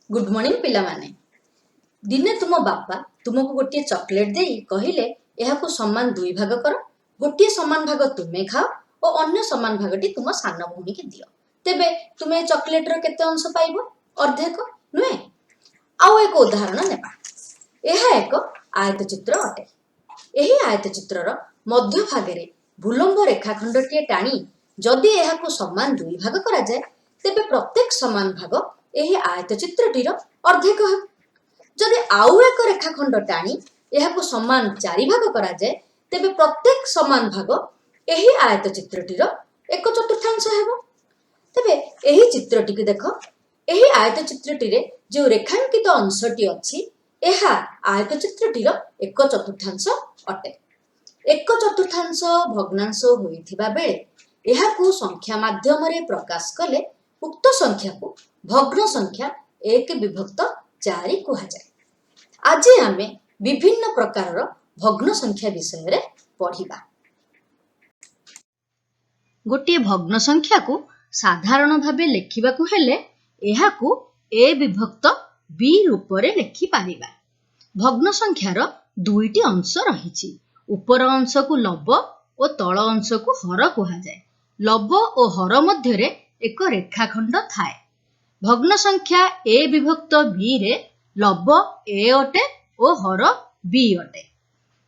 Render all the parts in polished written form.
Good morning ପିଲାମାନେ। ଦିନେ ତୁମ ବାପା ତୁମକୁ ଗୋଟିଏ ଚକୋଲେଟ୍ ଦେଇ କହିଲେ, ଏହାକୁ ସମାନ ଦୁଇ ଭାଗ କର, ଗୋଟିଏ ସମାନ ଭାଗ ତୁମେ ଖାଅ ଓ ଅନ୍ୟ ସମାନ ଭାଗଟି ତୁମ ସାନ ଭଉଣୀକି ଦିଅ। ତେବେ ତୁମେ ଏ ଚକୋଲେଟ୍ର କେତେ ଅଂଶ ପାଇବ? ଅର୍ଦ୍ଧେକ, ନୁହେଁ? ଆଉ ଏକ ଉଦାହରଣ ନେବା। ଏହା ଏକ ଆୟତଚିତ୍ର ଅଟେ। ଏହି ଆୟତଚିତ୍ରର ମଧ୍ୟଭାଗରେ ଭୂଲମ୍ବ ରେଖାଖଣ୍ଡଟିଏ ଟାଣି ଯଦି ଏହାକୁ ସମାନ ଦୁଇ ଭାଗ କରାଯାଏ, ତେବେ ପ୍ରତ୍ୟେକ ସମାନ ଭାଗ ଏହି ଆୟତଚିତ୍ରଟିର ଅର୍ଦ୍ଧେକ ହେବ। ଯଦି ଆଉ ଏକ ରେଖାଖଣ୍ଡ ଟାଣି ଏହାକୁ ସମାନ ଚାରି ଭାଗ କରାଯାଏ, ତେବେ ପ୍ରତ୍ୟେକ ସମାନ ଭାଗ ଏହି ଆୟତଚିତ୍ରଟିର ଏକ ଚତୁର୍ଥାଂଶ ହେବ। ତେବେ ଏହି ଚିତ୍ରଟିକୁ ଦେଖ। ଏହି ଆୟତଚିତ୍ରଟିରେ ଯେଉଁ ରେଖାଙ୍କିତ ଅଂଶଟି ଅଛି, ଏହା ଆୟତଚିତ୍ରଟିର ଏକ ଚତୁର୍ଥାଂଶ ଅଟେ। ଏକ ଚତୁର୍ଥାଂଶ ଭଗ୍ନାଂଶ ହୋଇଥିବା ବେଳେ ଏହାକୁ ସଂଖ୍ୟା ମାଧ୍ୟମରେ ପ୍ରକାଶ କଲେ ଉକ୍ତ ସଂଖ୍ୟାକୁ ଭଗ୍ନ ସଂଖ୍ୟା 1/4 କୁହାଯାଏ। ଆଜି ଆମେ ବିଭିନ୍ନ ପ୍ରକାରର ଭଗ୍ନ ସଂଖ୍ୟା ବିଷୟରେ ପଢ଼ିବା। ଗୋଟିଏ ଭଗ୍ନ ସଂଖ୍ୟାକୁ ସାଧାରଣ ଭାବେ ଲେଖିବାକୁ ହେଲେ ଏହାକୁ ଏ ବିଭକ୍ତ ବି ରୂପରେ ଲେଖିପାରିବା। ଭଗ୍ନ ସଂଖ୍ୟାର ଦୁଇଟି ଅଂଶ ରହିଛି। ଉପର ଅଂଶକୁ ଲବ ଓ ତଳ ଅଂଶକୁ ହର କୁହାଯାଏ। ଲବ ଓ ହର ମଧ୍ୟରେ ଏକ ରେଖାଖଣ୍ଡ ଥାଏ। ଭଗ୍ନ ସଂଖ୍ୟା ଏ ବିଭକ୍ତ ବିରେ ଲବ ଏ ଅଟେ ଓ ହର ବି ଅଟେ।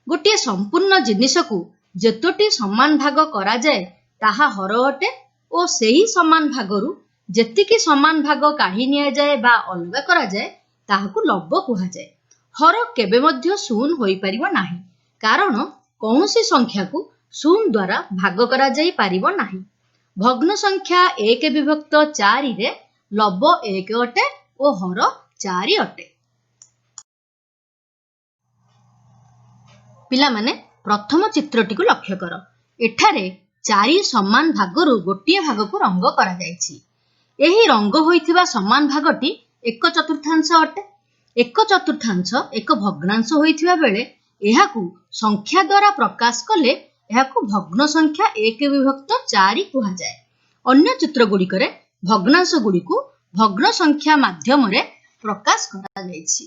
ଗୋଟିଏ ସମ୍ପୂର୍ଣ୍ଣ ଜିନିଷକୁ ଯେତୋଟି ସମାନ ଭାଗ କରାଯାଏ, ତାହା ହର ଅଟେ ଓ ସେହି ସମାନ ଭାଗରୁ ଯେତିକି ସମାନ ଭାଗ କାଢ଼ି ନିଆଯାଏ ବା ଅଲଗା କରାଯାଏ, ତାହାକୁ ଲବ କୁହାଯାଏ। ହର କେବେ ମଧ୍ୟ ଶୂନ ହୋଇପାରିବ ନାହିଁ, କାରଣ କୌଣସି ସଂଖ୍ୟାକୁ ଶୂନ ଦ୍ୱାରା ଭାଗ କରାଯାଇ ପାରିବ ନାହିଁ। ଭଗ୍ନ ସଂଖ୍ୟା 1/4ରେ ଲବ 1 ଅଟେ ଓ ହର 4 ଅଟେ। ପିଲାମାନେ, ପ୍ରଥମ ଚିତ୍ରଟିକୁ ଲକ୍ଷ୍ୟ କର। ଏଠାରେ ଚାରି ସମାନ ଭାଗରୁ ଗୋଟିଏ ଭାଗକୁ ରଙ୍ଗ କରାଯାଇଛି। ଏହି ରଙ୍ଗ ହୋଇଥିବା ସମାନ ଭାଗଟି ଏକ ଚତୁର୍ଥାଂଶ ଅଟେ। ଏକ ଚତୁର୍ଥାଂଶ ଏକ ଭଗ୍ନାଂଶ ହୋଇଥିବା ବେଳେ ଏହାକୁ ସଂଖ୍ୟା ଦ୍ୱାରା ପ୍ରକାଶ କଲେ ଏହାକୁ ଭଗ୍ନ ସଂଖ୍ୟା 1/4 କୁହାଯାଏ। ଅନ୍ୟ ଚିତ୍ରଗୁଡ଼ିକରେ ଭଗ୍ନାଂଶ ଗୁଡ଼ିକୁ ଭଗ୍ନ ସଂଖ୍ୟା ମାଧ୍ୟମରେ ପ୍ରକାଶ କରାଯାଇଛି।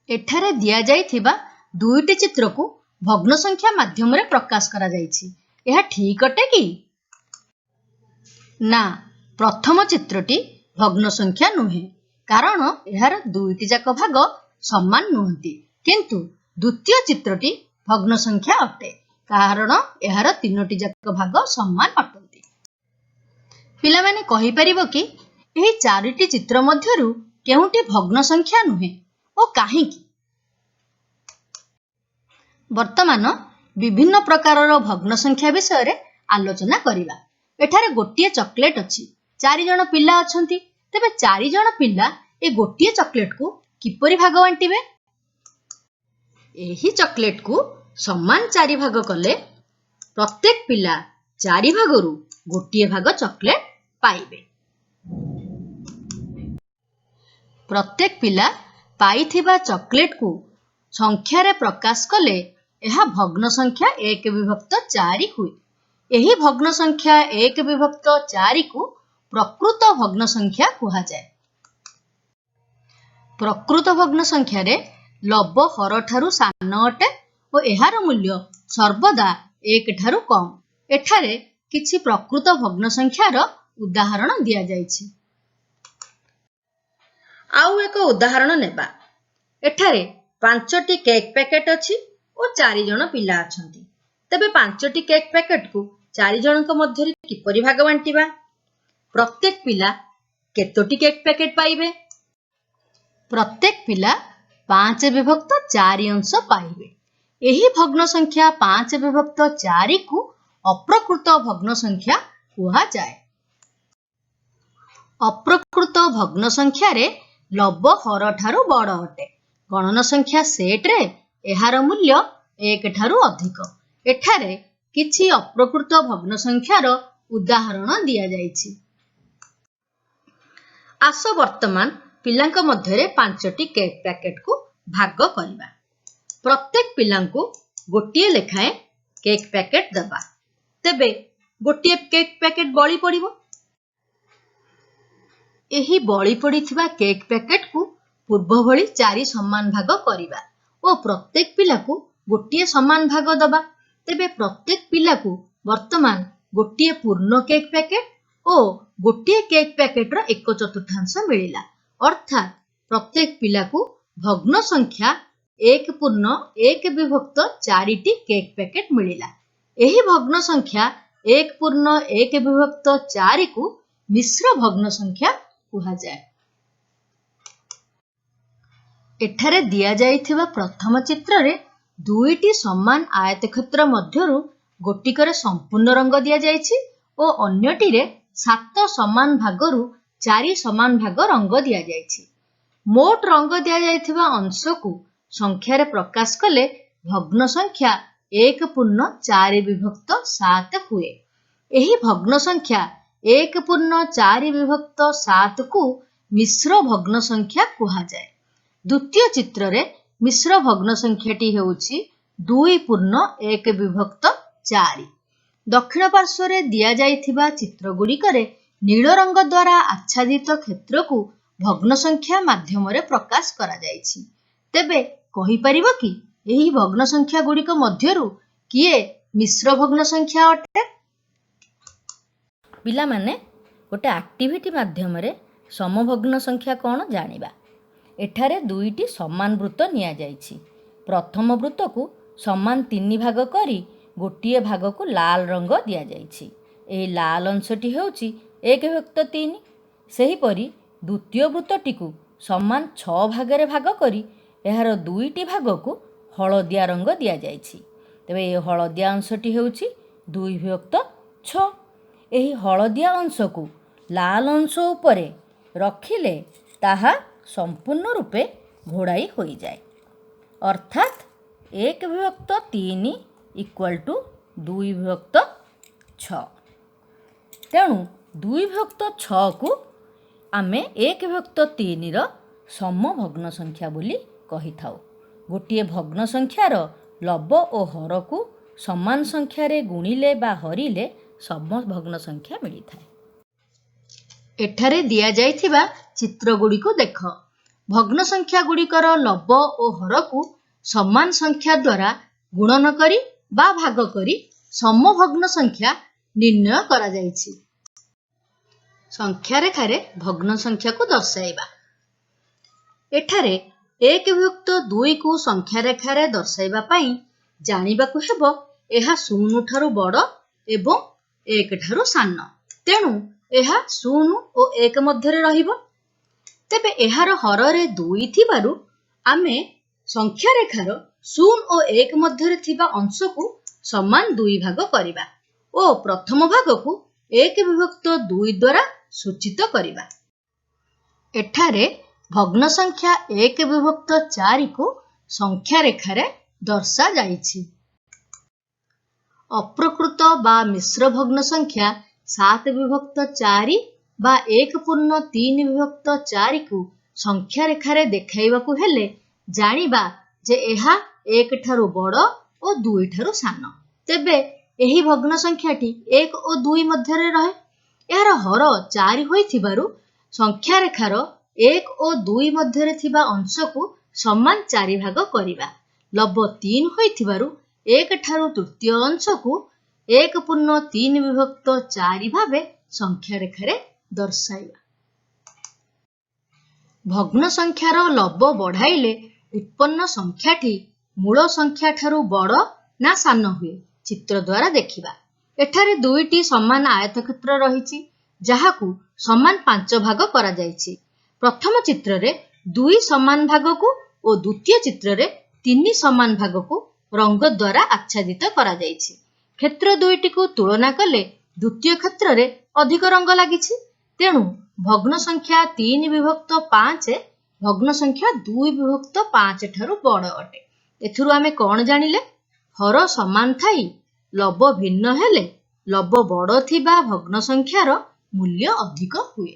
ଏଠାରେ ଦିଆଯାଇଥିବା ଦୁଇଟି ଚିତ୍ରକୁ ଭଗ୍ନ ସଂଖ୍ୟା ମାଧ୍ୟମରେ ପ୍ରକାଶ କରାଯାଇଛି। ଏହା ଠିକ୍ ଅଟେ କି ନା? ପ୍ରଥମ ଚିତ୍ରଟି ଭଗ୍ନ ସଂଖ୍ୟା ନୁହେଁ, କାରଣ ଏହାର ଦୁଇଟି ଯାକ ଭାଗ ସମାନ ନୁହନ୍ତି। କିନ୍ତୁ ଦ୍ୱିତୀୟ ଚିତ୍ରଟି ଭଗ୍ନ ସଂଖ୍ୟା ଅଟେ, କାରଣ ଏହାର ତିନୋଟି ଯାକ ଭାଗ ସମାନ ଅଟନ୍ତି। ପିଲାମାନେ, କହିପାରିବ କି ଏହି ଚାରିଟି ଚିତ୍ର ମଧ୍ୟରୁ କେଉଁଟି ଭଗ୍ନ ସଂଖ୍ୟା ନୁହେଁ ଓ କାହିଁକି? ବର୍ତ୍ତମାନ ବିଭିନ୍ନ ପ୍ରକାରର ଭଗ୍ନ ସଂଖ୍ୟା ବିଷୟରେ ଆଲୋଚନା କରିବା। ଏଠାରେ ଗୋଟିଏ ଚକୋଲେଟ୍ ଅଛି, ଚାରି ଜଣ ପିଲା ଅଛନ୍ତି। ତେବେ ଚାରି ଜଣ ପିଲା ଏ ଗୋଟିଏ ଚକୋଲେଟ୍କୁ କିପରି ଭାଗ ବାଣ୍ଟିବେ? ଏହି ଚକୋଲେଟ୍କୁ ସମାନ ଚାରି ଭାଗ କଲେ ପ୍ରତ୍ୟେକ ପିଲା ଚାରି ଭାଗରୁ ଗୋଟିଏ ଭାଗ ଚକୋଲେଟ୍ ପାଇବେ। ପ୍ରତ୍ୟେକ ପିଲା ପାଇଥିବା ଚକୋଲେଟ୍କୁ ସଂଖ୍ୟାରେ ପ୍ରକାଶ କଲେ ଏହା ଭଗ୍ନ ସଂଖ୍ୟା 1/4 ହୁଏ। ଏହି ଭଗ୍ନ ସଂଖ୍ୟା 1/4କୁ ପ୍ରକୃତ ଭଗ୍ନ ସଂଖ୍ୟା କୁହାଯାଏ। ପ୍ରକୃତ ଭଗ୍ନ ସଂଖ୍ୟାରେ ଲବ ହରଠାରୁ ସାନ ଅଟେ ଓ ଏହାର ମୂଲ୍ୟ ସର୍ବଦା 1 ଠାରୁ କମ୍। ଏଠାରେ କିଛି ପ୍ରକୃତ ଭଗ୍ନ ସଂଖ୍ୟାର ଉଦାହରଣ ଦିଆଯାଇଛି। ଆଉ ଏକ ଉଦାହରଣ ନେବା। ଏଠାରେ ପାଞ୍ଚଟି କେକ୍ ପ୍ୟାକେଟ୍ ଅଛି ଓ ଚାରି ଜଣ ପିଲା ଅଛନ୍ତି। ତେବେ ପାଞ୍ଚଟି କେକ୍ ପ୍ୟାକେଟକୁ ଚାରି ଜଣଙ୍କ ମଧ୍ୟରେ କିପରି ଭାଗ ବାଣ୍ଟିବା? ପ୍ରତ୍ୟେକ ପିଲା କେତୋଟି କେକ୍ ପ୍ୟାକେଟ୍ ପାଇବେ? ପ୍ରତ୍ୟେକ ପିଲା 5/4 ଅଂଶ ପାଇବେ। ଏହି ଭଗ୍ନ ସଂଖ୍ୟା 5/4କୁ ଅପ୍ରକୃତ ଭଗ୍ନ ସଂଖ୍ୟା କୁହାଯାଏ। ଅପ୍ରକୃତ ଭଗ୍ନ ସଂଖ୍ୟାରେ ଲବ ହରଠାରୁ ବଡ଼ ଅଟେ। ଗଣନ ସଂଖ୍ୟା ସେଟ୍ରେ ଏହାର ମୂଲ୍ୟ 1 ଠାରୁ ଅଧିକ। ଏଠାରେ କିଛି ଅପ୍ରକୃତ ଭଗ୍ନ ସଂଖ୍ୟାର ଉଦାହରଣ ଦିଆଯାଇଛି। ଆସ ବର୍ତ୍ତମାନ ପିଲାଙ୍କ ମଧ୍ୟରେ ପାଞ୍ଚଟି କେକ୍ ପ୍ୟାକେଟକୁ ଭାଗ କରିବା। ପ୍ରତ୍ୟେକ ପିଲାଙ୍କୁ ଗୋଟିଏ ଲେଖାଏଁ କେକ୍ ପ୍ୟାକେଟ ଦେବା। ତେବେ ଗୋଟିଏ କେକ୍ ପ୍ୟାକେଟ ବଳି ପଡ଼ିବ। ଏହି ବଳି ପଡ଼ିଥିବା କେକ୍ ପ୍ୟାକେଟକୁ ପୂର୍ବ ଭଳି ଚାରି ସମାନ ଭାଗ କରିବା ଓ ପ୍ରତ୍ୟେକ ପିଲାକୁ ଗୋଟିଏ ସମାନ ଭାଗ ଦବା। ତେବେ ପ୍ରତ୍ୟେକ ପିଲାକୁ ବର୍ତ୍ତମାନ ଗୋଟିଏ ପୂର୍ଣ୍ଣ କେକ୍ ପ୍ୟାକେଟ ଓ ଗୋଟିଏ କେକ୍ ପ୍ୟାକେଟର 1/4 ମିଳିଲା। ଅର୍ଥାତ୍ ପ୍ରତ୍ୟେକ ପିଲାକୁ ଭଗ୍ନ ସଂଖ୍ୟା 1.1/4ଟି କେକ୍ ପ୍ୟାକେଟ ମିଳିଲା। ଏହି ଭଗ୍ନ ସଂଖ୍ୟା 1.1/4କୁ ମିଶ୍ର ଭଗ୍ନ ସଂଖ୍ୟା କୁହାଯାଏ। ଏଠାରେ ଦିଆଯାଇଥିବା ପ୍ରଥମ ଚିତ୍ରରେ ଦୁଇଟି ସମାନ ଆୟତକ୍ଷେତ୍ର ମଧ୍ୟରୁ ଗୋଟିକରେ ସମ୍ପୂର୍ଣ୍ଣ ରଙ୍ଗ ଦିଆଯାଇଛି ଓ ଅନ୍ୟଟିରେ 7 ସମାନ ଭାଗରୁ 4 ସମାନ ଭାଗ ରଙ୍ଗ ଦିଆଯାଇଛି। ମୋଟ ରଙ୍ଗ ଦିଆଯାଇଥିବା ଅଂଶକୁ ସଂଖ୍ୟାରେ ପ୍ରକାଶ କଲେ ଭଗ୍ନ ସଂଖ୍ୟା 1.4/7 ହୁଏ। ଏହି ଭଗ୍ନ ସଂଖ୍ୟା 1.4/7କୁ ମିଶ୍ର ଭଗ୍ନ ସଂଖ୍ୟା କୁହାଯାଏ। ଦ୍ୱିତୀୟ ଚିତ୍ରରେ ମିଶ୍ର ଭଗ୍ନ ସଂଖ୍ୟାଟି ହେଉଛି 2.1/4। ଦକ୍ଷିଣ ପାର୍ଶ୍ୱରେ ଦିଆଯାଇଥିବା ଚିତ୍ରଗୁଡ଼ିକରେ ନୀଳ ରଙ୍ଗ ଦ୍ୱାରା ଆଚ୍ଛାଦିତ କ୍ଷେତ୍ରକୁ ଭଗ୍ନ ସଂଖ୍ୟା ମାଧ୍ୟମରେ ପ୍ରକାଶ କରାଯାଇଛି। ତେବେ କହିପାରିବ କି ଏହି ଭଗ୍ନ ସଂଖ୍ୟାଗୁଡ଼ିକ ମଧ୍ୟରୁ କିଏ ମିଶ୍ର ଭଗ୍ନ ସଂଖ୍ୟା ଅଟେ? ପିଲାମାନେ, ଗୋଟେ ଆକ୍ଟିଭିଟି ମାଧ୍ୟମରେ ସମଭଗ୍ନ ସଂଖ୍ୟା କ'ଣ ଜାଣିବା। ଏଠାରେ ଦୁଇଟି ସମାନ ବୃତ୍ତ ନିଆଯାଇଛି। ପ୍ରଥମ ବୃତ୍ତକୁ ସମାନ ତିନି ଭାଗ କରି ଗୋଟିଏ ଭାଗକୁ ଲାଲ ରଙ୍ଗ ଦିଆଯାଇଛି। ଏହି ଲାଲ ଅଂଶଟି ହେଉଛି 1/3। ସେହିପରି ଦ୍ୱିତୀୟ ବୃତ୍ତଟିକୁ ସମାନ ଛଅ ଭାଗରେ ଭାଗ କରି ଏହାର ଦୁଇଟି ଭାଗକୁ ହଳଦିଆ ରଙ୍ଗ ଦିଆଯାଇଛି। ତେବେ ଏହି ହଳଦିଆ ଅଂଶଟି ହେଉଛି 2/6। ଏହି ହଳଦିଆ ଅଂଶକୁ ଲାଲ ଅଂଶ ଉପରେ ରଖିଲେ ତାହା ସମ୍ପୂର୍ଣ୍ଣ ରୂପେ ଘୋଡ଼ାଇ ହୋଇଯାଏ। ଅର୍ଥାତ୍ 1/3 ଇକ୍ୱାଲ୍ ଟୁ 2/6। ତେଣୁ 2/6କୁ ଆମେ 1/3ର ସମଭଗ୍ନ ସଂଖ୍ୟା ବୋଲି କହିଥାଉ। ଗୋଟିଏ ଭଗ୍ନ ସଂଖ୍ୟାର ଲବ ଓ ହରକୁ ସମାନ ସଂଖ୍ୟାରେ ଗୁଣିଲେ ବା ହରିଲେ ସମଭଗ୍ନ ସଂଖ୍ୟା ମିଳିଥାଏ। ଏଠାରେ ଦିଆଯାଇଥିବା ଚିତ୍ରଗୁଡ଼ିକୁ ଦେଖ। ଭଗ୍ନ ସଂଖ୍ୟାଗୁଡ଼ିକର ଲବ ଓ ହରକୁ ସମାନ ସଂଖ୍ୟା ଦ୍ୱାରା ଗୁଣନ କରି ବା ଭାଗ କରି ସମଭଗ୍ନ ସଂଖ୍ୟା ନିର୍ଣ୍ଣୟ କରାଯାଇଛି। ସଂଖ୍ୟା ରେଖାରେ ଭଗ୍ନ ସଂଖ୍ୟାକୁ ଦର୍ଶାଇବା। ଏଠାରେ 1/2କୁ ସଂଖ୍ୟା ରେଖାରେ ଦର୍ଶାଇବା ପାଇଁ ଜାଣିବାକୁ ହେବ ଏହା ଶୂନ ଠାରୁ ବଡ଼ ଏବଂ ଏକ ଠାରୁ ସାନ, ତେଣୁ ଏହା 0 ଓ 1 ମଧ୍ୟରେ ରହିବ। ତେବେ ଏହାର ହରରେ 2 ଥିବାରୁ ଆମେ ସଂଖ୍ୟା ରେଖାର 0 ଓ 1 ମଧ୍ୟରେ ଥିବା ଅଂଶକୁ ସମାନ ଦୁଇ ଭାଗ କରିବା ଓ ପ୍ରଥମ ଭାଗକୁ 1/2 ଦ୍ୱାରା ସୂଚିତ କରିବା। ଏଠାରେ ଭଗ୍ନ ସଂଖ୍ୟା 1/4କୁ ସଂଖ୍ୟା ରେଖାରେ ଦର୍ଶାଯାଇଛି। ଅପ୍ରକୃତ ବା ମିଶ୍ର ଭଗ୍ନ ସଂଖ୍ୟା 7/4 ବା 1.3/4କୁ ସଂଖ୍ୟା ରେଖାରେ ଦେଖାଇବାକୁ ହେଲେ ଜାଣିବା ଯେ ଏହା ଏକ ଠାରୁ ବଡ଼ ଓ ଦୁଇ ଠାରୁ ସାନ। ତେବେ ଏହି ଭଗ୍ନ ସଂଖ୍ୟାଟି 1 ଓ 2 ମଧ୍ୟରେ ରହେ। ଏହାର ହର 4 ହୋଇଥିବାରୁ ସଂଖ୍ୟା ରେଖାର 1 ଓ 2 ମଧ୍ୟରେ ଥିବା ଅଂଶକୁ ସମାନ ଚାରି ଭାଗ କରିବା। ଲବ 3 ହୋଇଥିବାରୁ ଏକ ଠାରୁ ତୃତୀୟ ଅଂଶକୁ 1.3/4 ଭାବେ ସଂଖ୍ୟା ରେଖାରେ ଦର୍ଶାଇବା। ଭଗ୍ନ ସଂଖ୍ୟାର ଲବ ବଢ଼ାଇଲେ ଉତ୍ପନ୍ନ ସଂଖ୍ୟାଟି ମୂଳ ସଂଖ୍ୟା ଠାରୁ ବଡ଼ ନା ସାନ ହୁଏ, ଚିତ୍ର ଦ୍ୱାରା ଦେଖିବା। ଏଠାରେ ଦୁଇଟି ସମାନ ଆୟତକ୍ଷେତ୍ର ରହିଛି, ଯାହାକୁ ସମାନ ପାଞ୍ଚ ଭାଗ କରାଯାଇଛି। ପ୍ରଥମ ଚିତ୍ରରେ ଦୁଇ ସମାନ ଭାଗକୁ ଓ ଦ୍ୱିତୀୟ ଚିତ୍ରରେ ତିନି ସମାନ ଭାଗକୁ ରଙ୍ଗ ଦ୍ୱାରା ଆଚ୍ଛାଦିତ କରାଯାଇଛି। କ୍ଷେତ୍ର ଦୁଇଟିକୁ ତୁଳନା କଲେ ଦ୍ୱିତୀୟ କ୍ଷେତ୍ରରେ ଅଧିକ ରଙ୍ଗ ଲାଗିଛି। ତେଣୁ ଭଗ୍ନ ସଂଖ୍ୟା 3/5 ଭଗ୍ନ ସଂଖ୍ୟା 2/5 ଠାରୁ ବଡ଼ ଅଟେ। ଏଥିରୁ ଆମେ କ'ଣ ଜାଣିଲେ? ହର ସମାନ ଥାଇ ଲବ ଭିନ୍ନ ହେଲେ ଲବ ବଡ଼ ଥିବା ଭଗ୍ନ ସଂଖ୍ୟାର ମୂଲ୍ୟ ଅଧିକ ହୁଏ।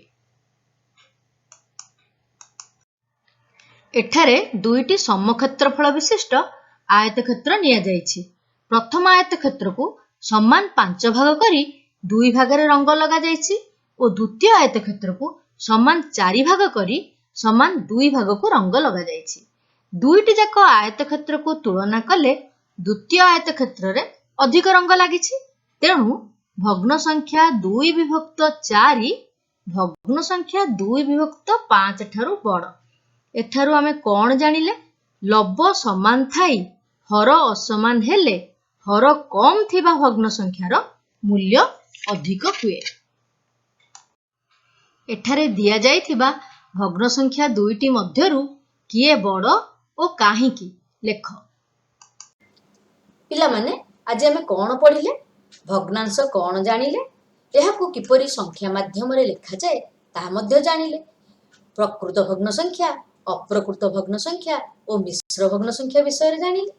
ଏଠାରେ ଦୁଇଟି ସମକ୍ଷେତ୍ରଫଳ ବିଶିଷ୍ଟ ଆୟତକ୍ଷେତ୍ର ନିଆଯାଇଛି। ପ୍ରଥମ ଆୟତକ୍ଷେତ୍ରକୁ ସମାନ ପାଞ୍ଚ ଭାଗ କରି ଦୁଇ ଭାଗରେ ରଙ୍ଗ ଲଗାଯାଇଛି ଓ ଦ୍ୱିତୀୟ ଆୟତକ୍ଷେତ୍ରକୁ ସମାନ 4 ଭାଗ କରି ସମାନ 2 ଭାଗକୁ ରଙ୍ଗ ଲଗାଯାଇଛି। ଦୁଇଟି ଯାକ ଆୟତକ୍ଷେତ୍ରକୁ ତୁଳନା କଲେ ଦ୍ୱିତୀୟ ଆୟତକ୍ଷେତ୍ରରେ ଅଧିକ ରଙ୍ଗ ଲାଗିଛି। ତେଣୁ ଭଗ୍ନ ସଂଖ୍ୟା 2 ବିଭକ୍ତ 4 ଭଗ୍ନ ସଂଖ୍ୟା 2 ବିଭକ୍ତ 5 ଠାରୁ ବଡ଼। ଏଠାରୁ ଆମେ କ'ଣ ଜାଣିଲେ? ଲବ ସମାନ ଥାଇ ହର ଅସମାନ ହେଲେ ହର କମ୍ ଥିବା ଭଗ୍ନ ସଂଖ୍ୟାର ମୂଲ୍ୟ ଅଧିକ ହୁଏ। ଏଠାରେ ଦିଆଯାଇଥିବା ଭଗ୍ନ ସଂଖ୍ୟା ଦୁଇଟି ମଧ୍ୟରୁ କିଏ ବଡ଼ ଓ କାହିଁକି ଲେଖ। ପିଲାମାନେ, ଆଜି ଆମେ କ'ଣ ପଢ଼ିଲେ? ଭଗ୍ନାଂଶ କ'ଣ ଜାଣିଲେ, ଏହାକୁ କିପରି ସଂଖ୍ୟା ମାଧ୍ୟମରେ ଲେଖାଯାଏ ତାହା ମଧ୍ୟ ଜାଣିଲେ। ପ୍ରକୃତ ଭଗ୍ନ ସଂଖ୍ୟା, ଅପ୍ରକୃତ ଭଗ୍ନ ସଂଖ୍ୟା ଓ ମିଶ୍ର ଭଗ୍ନ ସଂଖ୍ୟା ବିଷୟରେ ଜାଣିଲେ।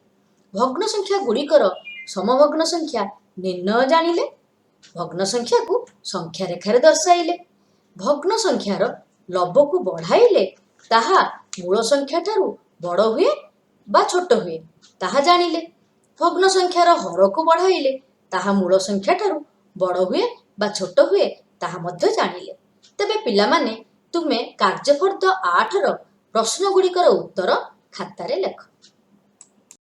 ଭଗ୍ନ ସଂଖ୍ୟା ଗୁଡ଼ିକର ସମଭଗ୍ନ ସଂଖ୍ୟା ନିର୍ଣ୍ଣୟ ଜାଣିଲେ। ଭଗ୍ନ ସଂଖ୍ୟାକୁ ସଂଖ୍ୟା ରେଖାରେ ଦର୍ଶାଇଲେ। ଭଗ୍ନ ସଂଖ୍ୟାର ଲବକୁ ବଢ଼ାଇଲେ ତାହା ମୂଳ ସଂଖ୍ୟା ଠାରୁ ବଡ଼ ହୁଏ ବା ଛୋଟ ହୁଏ ତାହା ଜାଣିଲେ। ଭଗ୍ନ ସଂଖ୍ୟାର ହରକୁ ବଢ଼ାଇଲେ ତାହା ମୂଳ ସଂଖ୍ୟା ଠାରୁ ବଡ଼ ହୁଏ ବା ଛୋଟ ହୁଏ ତାହା ମଧ୍ୟ ଜାଣିଲେ। ତେବେ ପିଲାମାନେ, ତୁମେ କାର୍ଯ୍ୟଫର୍ଦ୍ଦ 8ର ପ୍ରଶ୍ନଗୁଡ଼ିକର ଉତ୍ତର ଖାତାରେ ଲେଖ।